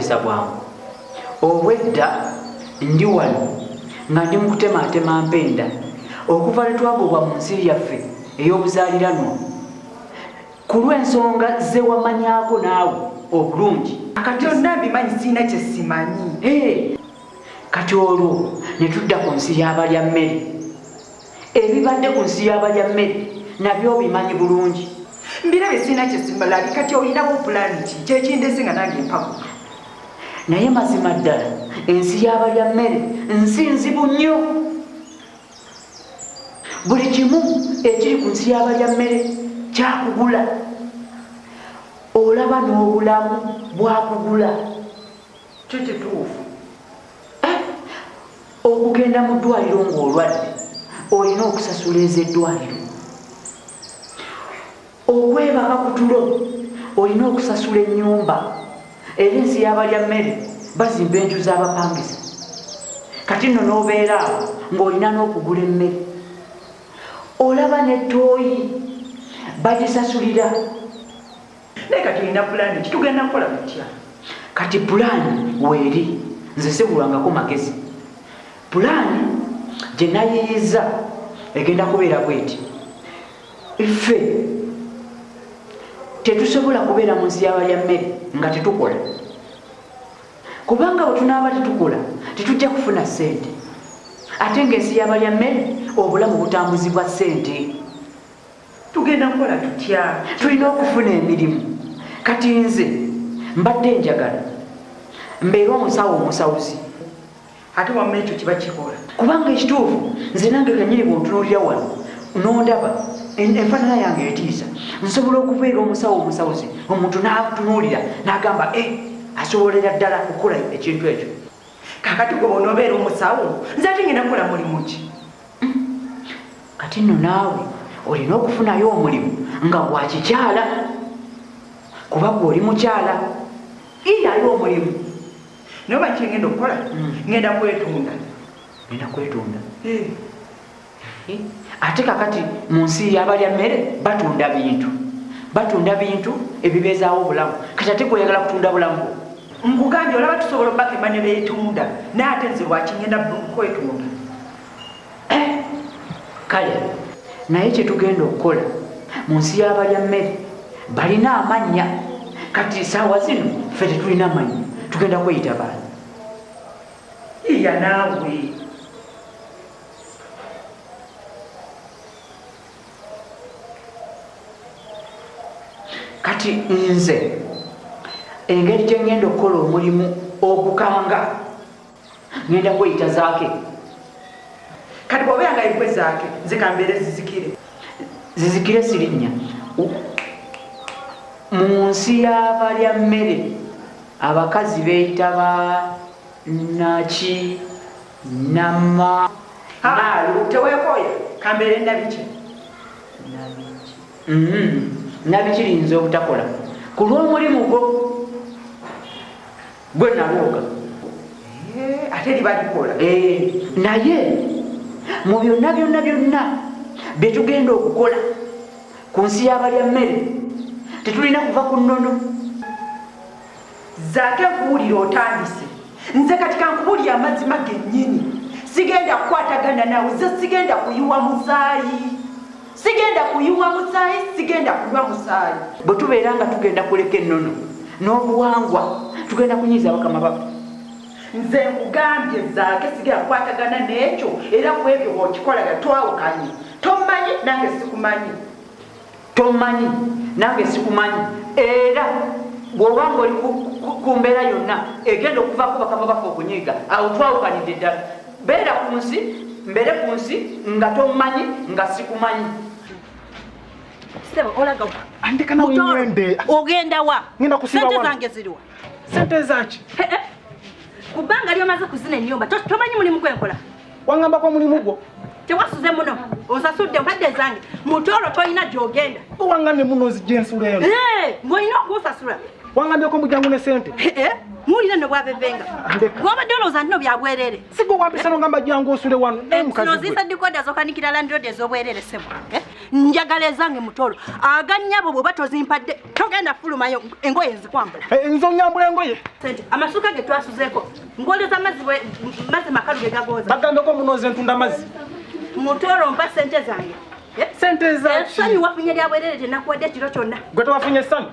kukozesa bwangu. Obwedda ndi wano nga ndi mu kutemaatema mpenda okuva lwe twagobwa mu nsi yaffe ey'obuzaaliranwa ku lw'ensonga ze wamanyaako naawe obulungi. Kati byonna mbimanyi, sirina kye simanyi. Kati olwo ne tudda ku nsi y'abalya mmere. Ebibadde ku nsi y'abalya mmere nabyo obimanyi bulungi. Mbirabye sirina kye simalabye. Kati olinawo pulaani ki? Kyekindese nga nange mpaguka. Naye mazima ddala ensi y'abalya mmere nsi nzibu nnyo. Buli kimu ekiri ku nsi y'abalya mmere kyakugula. Olaba n'obulamu bwakugula. Kyo kituufu. Eh, okugenda mu ddwaliro ng'olwadde olina okusasula ez'eddwaliro. Okwebaka ku tulo olina okusasula ennyumba. Era ensi y'abalya mmere bazimba enju z'abapangisa. Kati nno n'obeera awo ng'olina n'okugula emmere. Olaba ne ttooyi bagisasulira. Naye kati olina pulaani ki? Tugenda kukola tutya? Kati pulaani weeri, nze sibulwangako magezi. Pulaani gye nayiiyizza egenda kubeera bweti. Ffe tetusobola kubeera mu nsi y'abalya mmere nga tetukola, kubanga bwe tunaaba tetukola tetujja kufuna ssente, ate ng'ensi y'abalya mmere obulamu butambuzibwa ssente. Tugenda kukola tutya? Tulina okufuna emirimu. Kati nze mbadde njagala mbeere omusawo omusawuzi. Ate wamma ekyo kiba kikola. Kubanga ekituufu nze nange kennyini bw'ontunuulira wano n'ondaba enfaanana yange etiisa, nsobola okubeera omusawo omusawuzi omuntu n'atunuulira n'agamba e asobolera ddala okukola ekintu ekyo. Kaakati gwe bw'onoobeera omusawo nze ate ngenda kukola mulimu ki? Kati nno naawe olina okufunayo omulimu nga gwa kikyala, kuba gwe oli mukyala iyayo omulimu. Naye oba kyengenda okukola, ngenda kwetunda. Ngenda kwetunda. Ate kakati mu nsi y'abalya mmere batunda bintu, batunda bintu ebibeezaawo obulamu. Kati ate gwe oyagala kutunda bulamu bwo. Nkugambye olaba tusobola obakema ne beetunda, naye ate nze lwaki ngenda kwetunda? Kale naye kyetugenda okukola mu nsi y'abalya mmere balina amannya. Kati saawa zino ffe tetulina mannya, tugenda kweyita baani? Iya naawe. Kati nze engeri gye ngenda okukola omulimu ogukanga, ngenda kweyita Zaake. Kati bw'obeera nga yegwe Zaake, nze kambeere Zizikire. Zizikire sirinnya. Mu nsi y'abalya mmere abakazi beeyita ba naki nama naalu. Teweekooya, kambeere Nabiki. Nabiki. Nabiki liyinza obutakola ku lw'omulimu gwo gwe nalwoga. Ate liba likola. Naye mu byonna byonna byonna bye tugenda okukola ku nsi y'abalya mmere tetulina kuva ku nnono. Zaake nkuwulira otandise. Nze kati kankubuulire amazima gennyini, sigenda kukwatagana naawe. Nze sigenda kuyiwa musaayi, sigenda kuyiwa musaayi, sigenda kunywa musaayi. Bwe tubeera nga tugenda kuleka ennono n'obuwangwa tugenda kunyiiza bakama baffe. Nze nkugambye Zaake, sigenda kukwatagana n'ekyo, era ku ebyo bw'okikolaga twawukanye. Tommanyi nange sikumanyi. Tommanyi nange sikumanyi, era bw'oba ng'oli ku mbeera yonna egenda okuvaako bakama baffe okunyiiga, awo twawukanidde ddala. Beera ku nsi, mbeere ku nsi nga tommanyi nga sikumanyi. Ssebo, olaga wa? Andeka nawe Mutoro, ngende. Ogenda wa? Ngenda kusiba Sente wano. zange ziriwa? Sente zaki? Kubanga lyomaze kuzina ennyumba, tomanyi mulimu gwenkola. Wangambako omulimu gwo. Tewasuze muno, osasudde mpadde zange. Mutoro tolina gy'ogenda. Wangambye muno nzija ensula eno. Ng'olina okunsasula. Wangambyeko mbujangu ne sente. Muwulire nno bwavevenga. Ndeka. Gw'obadde olowooza nti no bya bwereere. Sigwe wampisa n'ongamba jangu osule wano. Naye mukazi Zino gwe. ziyise dikoda z'okanikira landlord ez'obwereere ssebo. Njagala ezange mutolo. Aganyabo bw'oba tozimpadde togenda fulumayo engoye nzikwambula. Nze onyambula engoye? Sente amasuka ge twasuzeeko ngoleza amazzi mazzi makalu ge gagooza. Bagambeko munoze ntunda mazzi. Mutolo mpa sente zange. Sente zaki? Essanyu wafunye lya bwerere tenakuwadde ekiro kyonna. Gwe tewafunye essanyu?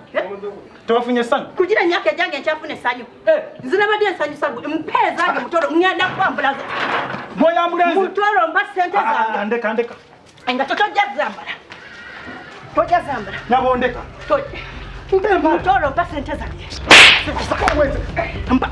Tewafunye essanyu? Kugira emyaka egyange nkyafuna essanyu. Nze nabadde nsanyusa gwe. Mpa ezange mutolo ngenda kwambula. Bw'oyambula nze? Mutolo mpa sente zange. Ndeka ndeka. Engatto tojja zambala. Tojja zambala. Nyabo ndeka. Mutolo mpa sente zange. Mpa.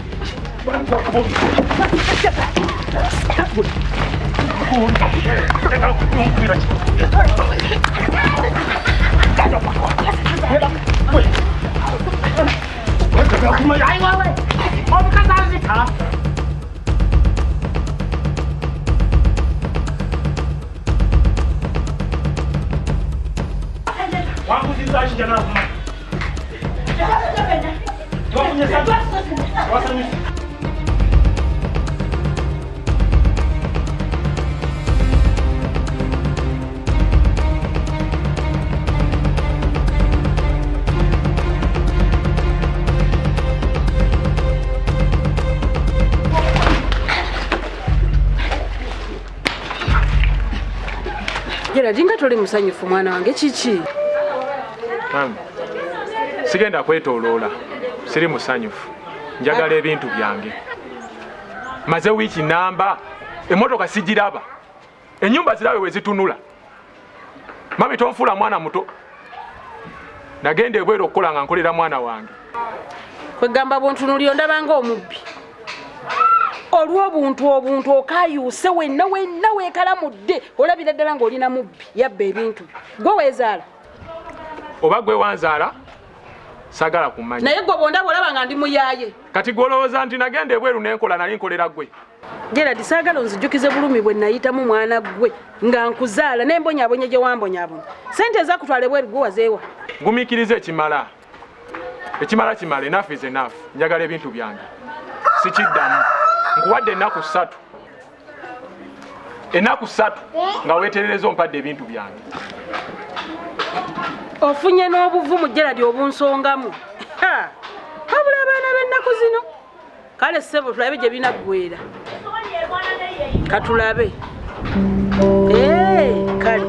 Gerald, nga toli musanyufu mwana wange kiki? Mami, sigenda kwetooloola, siri musanyufu. Njagala ebintu byange. Maze wiiki namba, emmotoka sigiraba. Ennyumba zirabe we zitunula. Mami tonfuula mwana muto. Nagenda ebweru okukola nga nkolera mwana wange. Kwegamba bw'ontunuulira ondaba ng'omubbi. Olw'obuntu obuntu okayuuse wenna wenna weekalamudde olabira ddala ng'olina mubbi yabba ebintu. Gwe weezaala. Oba gwe wanzaala saagala kumanya. Naye gwe bw'ondaba olaba nga ndi muyaaye. Kati gw'olowooza nti nagenda ebweru ne nkola nali nkolera gwe. Gerald, saagala onzijjukize bulumi bwe nayitamu mwana gwe nga nkuzaala ne mbonyaabonya gye wambonyaabonya. Ssente ezakutwala ebweru gwe wazeewa. Ngumiikiriza ekimala. Ekimala kimala, enough is enough. Njagala ebintu byange. Sikiddamu. Nkuwadde ennaku ssatu. Ennaku ssatu nga weeterereza ompadde ebintu byange. Ofunye n'obuvumu Gerald obunsongamu. Wabula abaana b'ennaku zino. Kale ssebo tulabe gye binaggweera. Katulabe. Kale.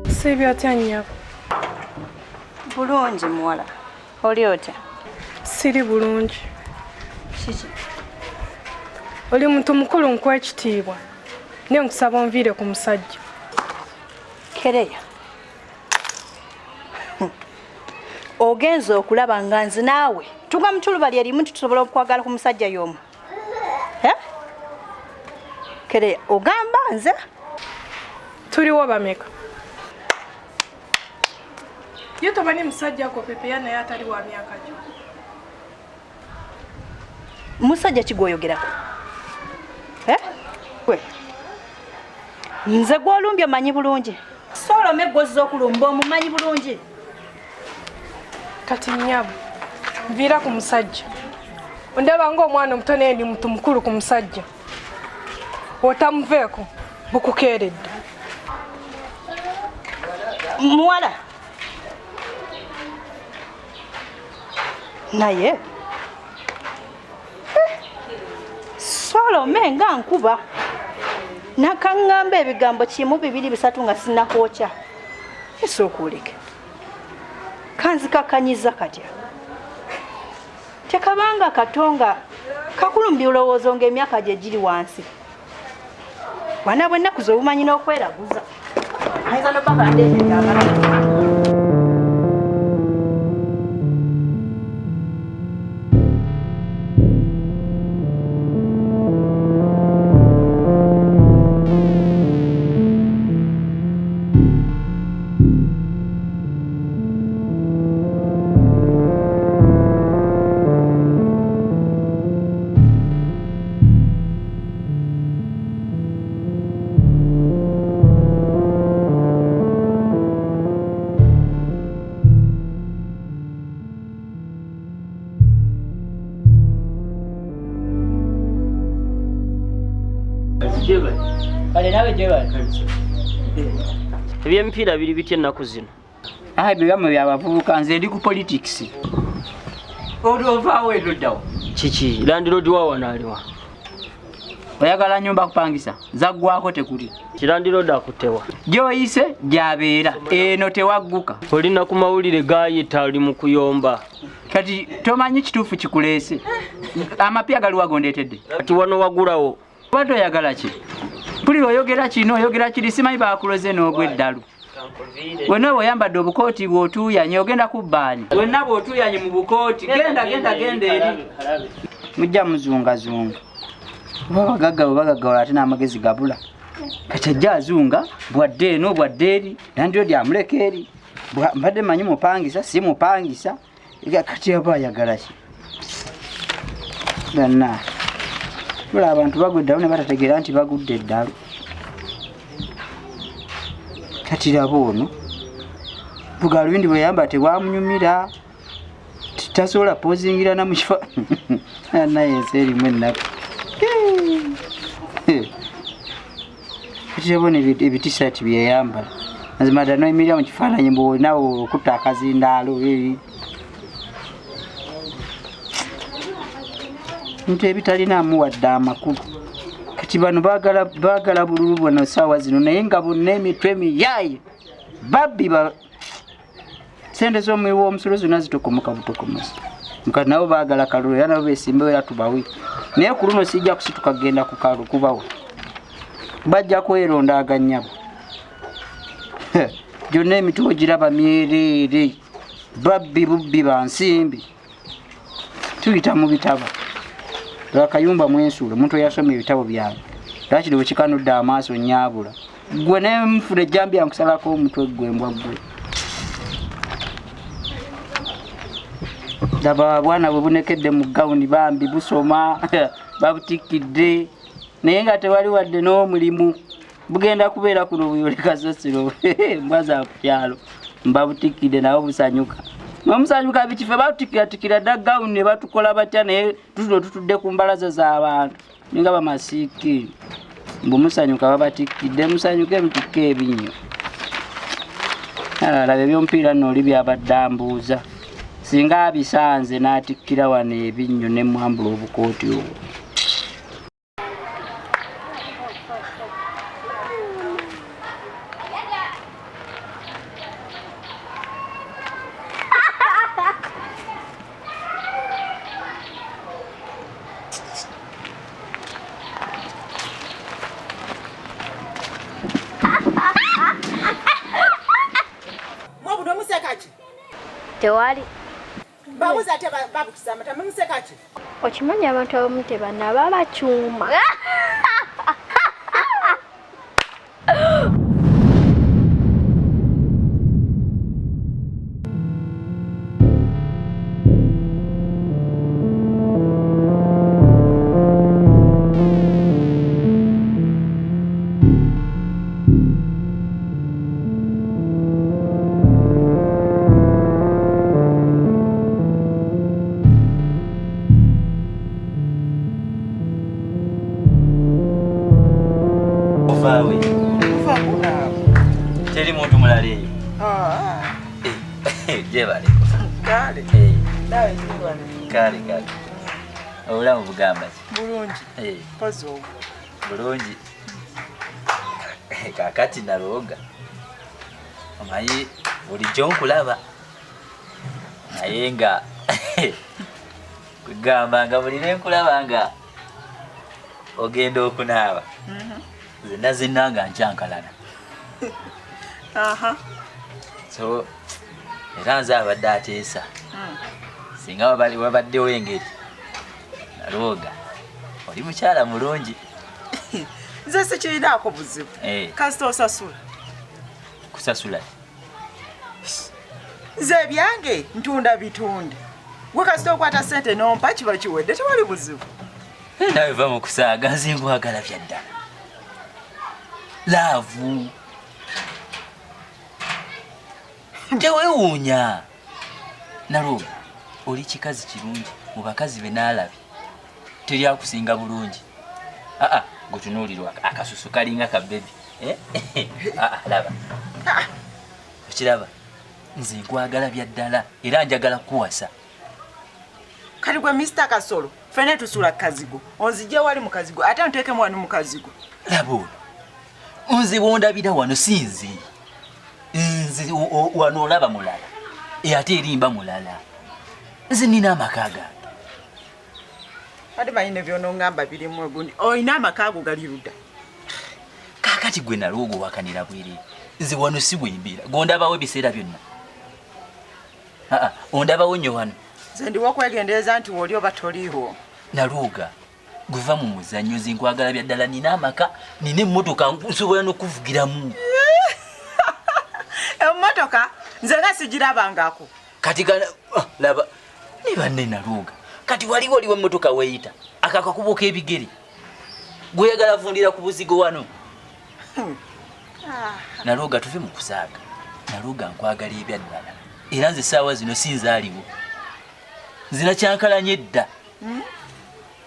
Siibye otya nnyabo? Bulungi muwala. Oli otya? Siri bulungi. Kiki? Oli muntu mukulu nkuwa ekitiibwa. Naye nkusaba onviire ku musajja. Kereya. Ogenze okulaba nga nze naawe tugwa mu tuluba lye limu nti tusobola okwagala ku musajja y'omu. Kereya ogamba nze? Tuliwo bameka? Ye tomanyi musajja gwopepeya naye atali wa myaka gyo. Musajja ki gw'oyogerako? Gwe. Nze gw'olumbye omanyi bulungi. Solome gw'ozza okulumba omumanyi bulungi. Kati nnyabo, nviira ku musajja. Ondaba ng'omwana omuto naye ndi muntu mukulu ku musajja. Otamuveeko bukukeeredde. Muwala. Naye Solome nga nkuba nakaŋŋamba ebigambo kimu bibiri bisatu nga sinnakwokya. Esooka oleke. Kanzikakkanyiza katya. Tekabanga kato nga kakulu mu birowoozo ng'emyaka gye giri wansi. Bwana bw'ennaku zo obumanyi n'okweraguza. Ayinza n'obbaka ndeetedde abalala. Kale nawe gyebale. Ebyemipiira biri bitya ennaku zino? Ah, ebyo byammwe byabavubuka, nze ndi ku politics. Olwovaawo eruddawo. Kiki? Landiroodi wa wano aliwa? Oyagala nyumba kupangisa? Zaggwako tekuli. Kirandiroodi akuttewa? Gy'oyise gy'abeera, eno tewagguka. Olina ku mawulire gayita oli mu kuyomba. Kati tomanyi kituufu kikuleese. Amapya galiwa gondeetedde? Kati wano wagulawo. Obadde oyagala ki? Mpulira oyogera kino oyogera kiri, simanyi baakuloze n'ogw'eddalu. Wenna bw'oyambadde obukooti bw'otuuyanye ogenda kubbaani. Wenna bw'otuuyanye mu bukooti genda genda genda eri. Mujja muzungazunga. Oba abagagga bwe bagaggawala ate n'amagezi gabula. Kati ajja azunga bwadde eno bwadde eri, landiroodi amuleka eri. Mbadde mmanyi mupangisa, si mupangisa. Kati aba ayagala ki? Bannange. Bula abantu bagwa eddalu ne batategeera nti bagudde eddalu. Kati laba ono bugalubindi bwe yambala tebwamunyumira, tasobola pozingira na mu kifo. Naye ensi erimu ennaku. Kati laba ono ebitisaati bye yayambala. Mazima ddala n'oyimirira mu kifaananyi mbu olinawo okutta akazindaalo. Bintu ebitalinaamu wadde amakulu. Kati bano baagala bululu buno ssaawa zino, naye nga bonna emitwe miyaaye. Babbi ba ssente z'omuwi w'omusolo zonna zitokomoka butokomosi. Kati nabo baagala kalulu era nabo beesimbewo era tubawe. Naye ku luno sijja kusituka kugenda ku kalulu kubawa. Bajja kweronda agannyabo. Gyonna emitwe ogiraba myereere. Babbi bubbi ba nsimbi. Tuyita mu bitabo. Akayumba mwensuula omuntu eyasoma ebitabo byange. Lwaki bwe kikanudde amaaso nnyabula. Ggwe ne nfuna ejjambiya nkusalako omutwe ggwe mbwa ggwe. Laba bwana bwe bunekedde mu gawuni bambi busoma babutikkidde naye nga tewali wadde n'omulimu. Bugenda kubeera kuno buyole kasasiro mbwa za ku kyalo mbabutikkidde nabo busanyuka. Nomusanyuka biki ffe batutikiratikira dda gawuni ne batukola batya naye tutuno tutudde ku mbalaza z'abantu ninga bamasiiki. Mbu musanyuka babatikkidde musanyuke mutikke ebinnyo. Laba ebyomupiira nno oli byabadde ambuuza. Singa abisanze n'atikkira wano ebinnyo ne mwambula obukooti obwo. Tewali. Babuza ate babukiza amata mumuseka ki? Okimanyi abantu abamu tebanaaba bakyuma. Teri muntu mulala eyo. Gyebale. Kale. Nawe gyebale. Kale kale. Obulamu bugamba ki? Bulungi. Mpozi obwo. Bulungi. Kaakati nalooga. Omanyi bulijjo nkulaba. Naye nga kugamba nga buli lwe nkulaba nga ogenda okunaaba. Zenna zenna nga nkyankalana. So era nze abadde ateesa. Singa wabaddewo engeri nalooga oli mukyala mulungi. Nze sikirinaako buzibu. Kasita osasula. Kusasula? Nze ebyange ntunda bitunde. Gwe kasita okwata ssente n'ompa kiba kiwedde tewali buzibu. Nawe va mu kusaaga nze nkwagala bya ddala. Laavu. Teweewuunya. Nalooga oli kikazi kirungi mu bakazi be naalabye. Teri akusinga bulungi. Aa, Gutunuulirwa akasusu kalinga ka bebi. Laba. Okiraba? Nze nkwagala bya ddala era njagala kukuwasa. Kati gwe Mr. Kasolo, ffenna tusula kazigo. Onzijje wali mu kazigo, ate onteekemu wano mu kazigo. Laba ono. Nze bw'ondabira wano si nze. Nze wano olaba mulala. Ate erimba mulala. Nze nina amaka gange. Ate manyi ne by'onoŋŋamba birimu egundi. Olina amaka ago gali ludda. Kaakati gwe nalwo wakanira bwereere. Nze wano si bwembeera. Gondabawo ebiseera byonna. Aa, ondabawo nnyo wano. Nze ndiwo okwegendereza nti w'oli oba toliiwo. Nalwoga guva mu muzannyo nze nkwagala bya ddala nina amaka nina emmotoka nsobola n'okuvugiramu. Emmotoka nze nga sigirabangako. Kati laba ne banne Nalwoga kati waliwo oliwo emmotoka weeyita akakakubo k'ebigere gweyagala vundira ku buzigo wano. Nalwoga tuve mu kusaaga. Nalwoga nkwagala ebya ddala era nze essaawa zino si nze aliwo. Nzina kyankalanye edda.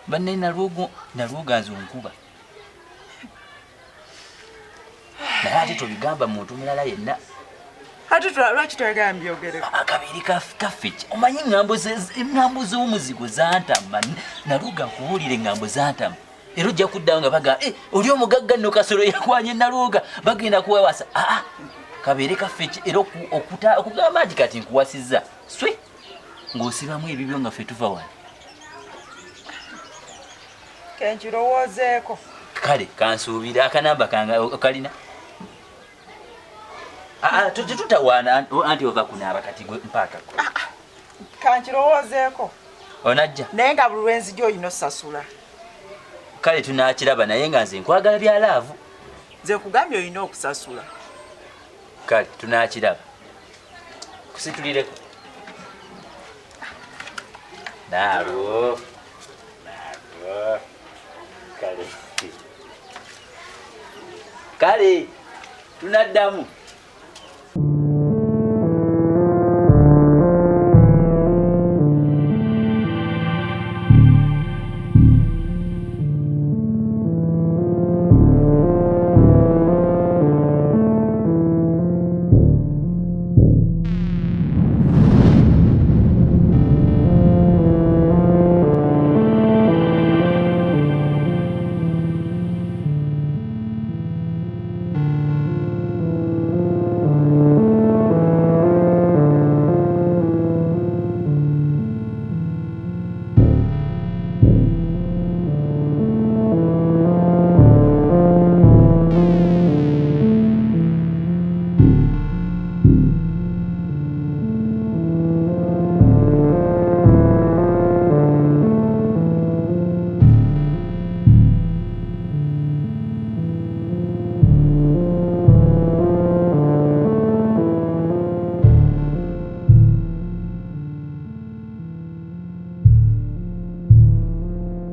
Banne Nalwoga nze onkuba. Naye ate tobigamba muntu mulala yenna. Ate lwaki toyagala mbyogereko? Akabeere kaffe ki? Omanyi eŋŋambo z'omuzigo zantama. Nalwoga nkubuulira eŋŋambo zantama. Era ojja kuddawo nga bagamba, oli omugagga nno Kasolo yakwanye Nalwoga bagenda kuwewasa. Aa, kabeere kaffe ki? Era okugamba nti kati nkuwasizza. Swe ng'osibamu ebibyo nga ffe tuva wano. Kenkirowoozeeko. Kale kansuubira akanamba kange okalina. Aa, tetutawaana anti ova kunaaba kati gwe mpaaka. Kankirowoozeeko. Onajja. Naye nga buli lwenzija olina osasula. Kale tunaakiraba naye nga nze nkwagala bya laavu. Nze nkugambye olina okusasula. Kale tunaakiraba. Kusitulireko. Nalwo. Nalwo. Kale. Kale tunaddamu.